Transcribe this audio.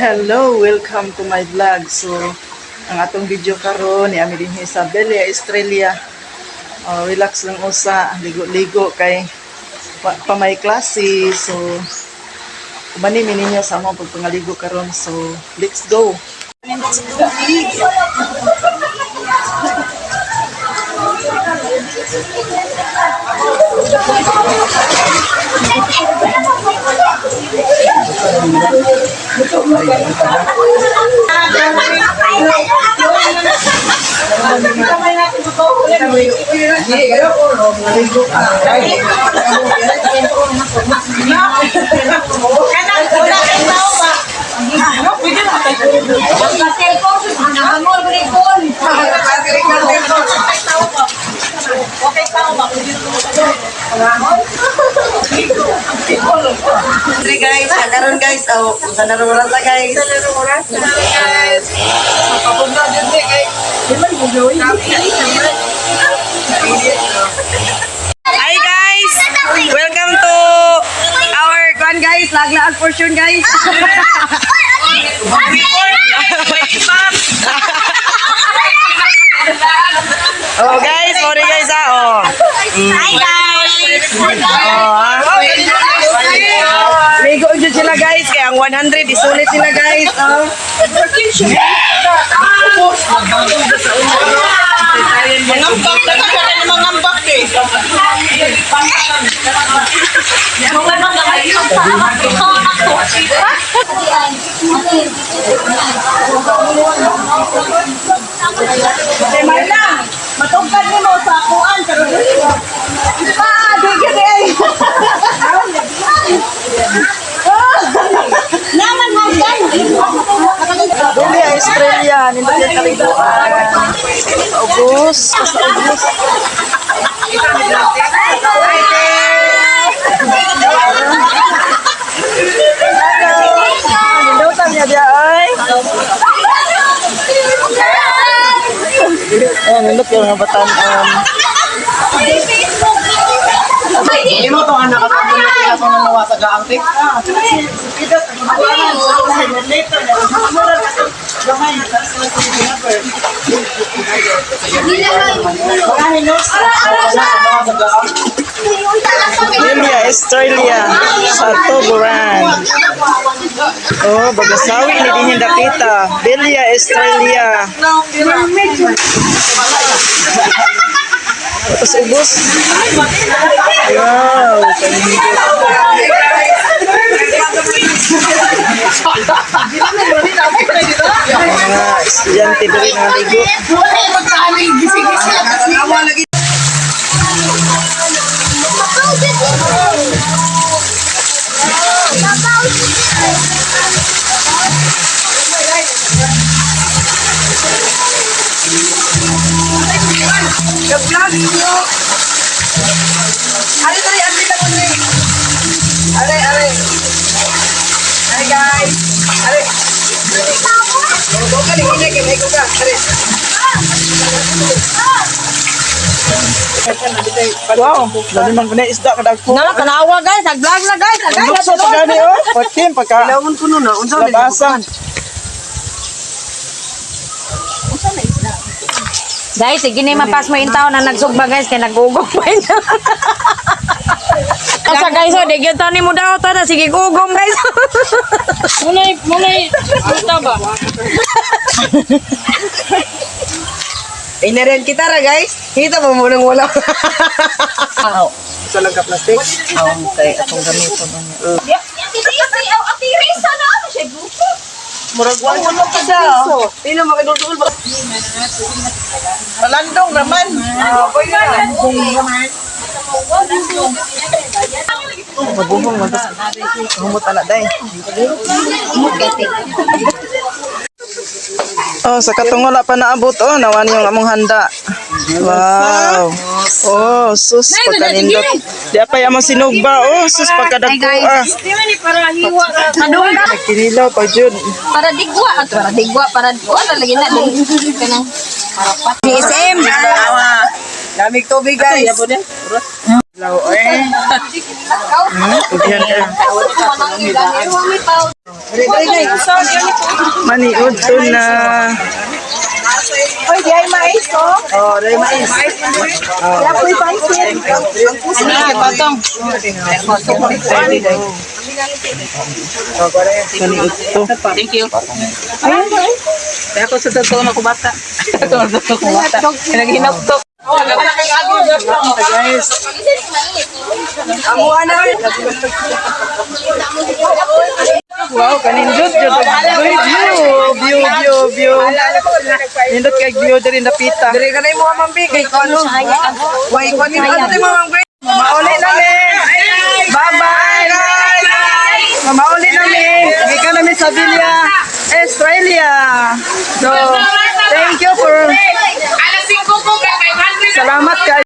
Hello, welcome to my vlog. So, ang atong video karon ni ami dinhi sa Bella Australia. Oh, relax lang usa, ligo-ligo kay pa may klase. So, ubani mi ninyo sa among pagpangaligo karon. So, let's go. Nindot sa tubig. Three guys, karon guys, oh, sa narurasa guys. Sa narurasa guys. Sa jud ni kay Hi guys! Welcome to our kwan guys, laglaag portion guys. Oh guys, sorry guys ah. Oh. Hi guys! Oh, ah. Ligo jud sila guys, kaya ang 100 isulit nila guys. Oh. Mangambak na ka na mangambak eh. Matugkad nimo sa kuan pero Ah, di gyud ay. Naman hanggan. Bella Australia, nindot yung kaliguan. Sa ubos, sa ubos. Nindutan niya diya ay. Ayan, nindot yung mga batan-on. Hindi mo to anak at ako na ako nang nawa sa gaang tik. Bella Australia, sa Tuburan. Oh, bagasawi ni din yung dapita. Bella Australia. Tapos ubos. Wow, kanindot. Mga estudyante diri nga ligo. Vlog nyo. Ari dali, ari lang dali. Ari, ari. Hi guys. Ari. Oh, ka ni kay may ka. Ari. Wow, dali man kuno isda kadagko. Nala tanawa guys, nag-vlog na guys. Ang lukso pa gani oh. Patim pagka. Kailangan ko nun na unsa man Labasa. Guys, sige na mapas mo yung taon na nagsugba guys kay nagugong pa yun. Asa guys, oh, di gyud ni mo daw ta na sige gugong guys. Munay, munay, puta ba? Inaren kita ra guys. Kita mo munang wala. Isa lang ka plastic. Okay, atong gamiton niya. Murag wa mo ka sa. Pino makidulduol ba? Palandong raman. Ah, pwede na. Mabuhong man tas humot ana day. Oh, sa katong wala pa naabot oh, nawan yung among handa. Wow. Oh, sus pagkanindot. Di pa among sinugba oh, sus pagkadagko ah. Di man ni para hiwa ka. Madungga. Nagkinilaw pa jud. Para digwa at para digwa para wala lagi na din kanang SM. Lamig tubig guys. Law eh. Ugyan ka. Dali, dali, guys. Maniud to na. Oy, di ay mais, oh. Oh, dai mais. Kaya po'y pansit. Ano, patong. Maniud to. Thank you. Kaya ako sa totoo na kubata. Totoo na kubata. Naghinaptok. Guys, Amuha na. Wow, kanindot jud. Uy, view, view, view, view. Nindot kay view diri napita. Dali ka na yung mga mambi. Kay kono. Why, kono yung ano yung mga mambi? Mauli na mi. Bye-bye. Mauli na mi. Gikan na mi sa Villa Australia. So, thank you for Alas 5 ko, 500. Salamat kay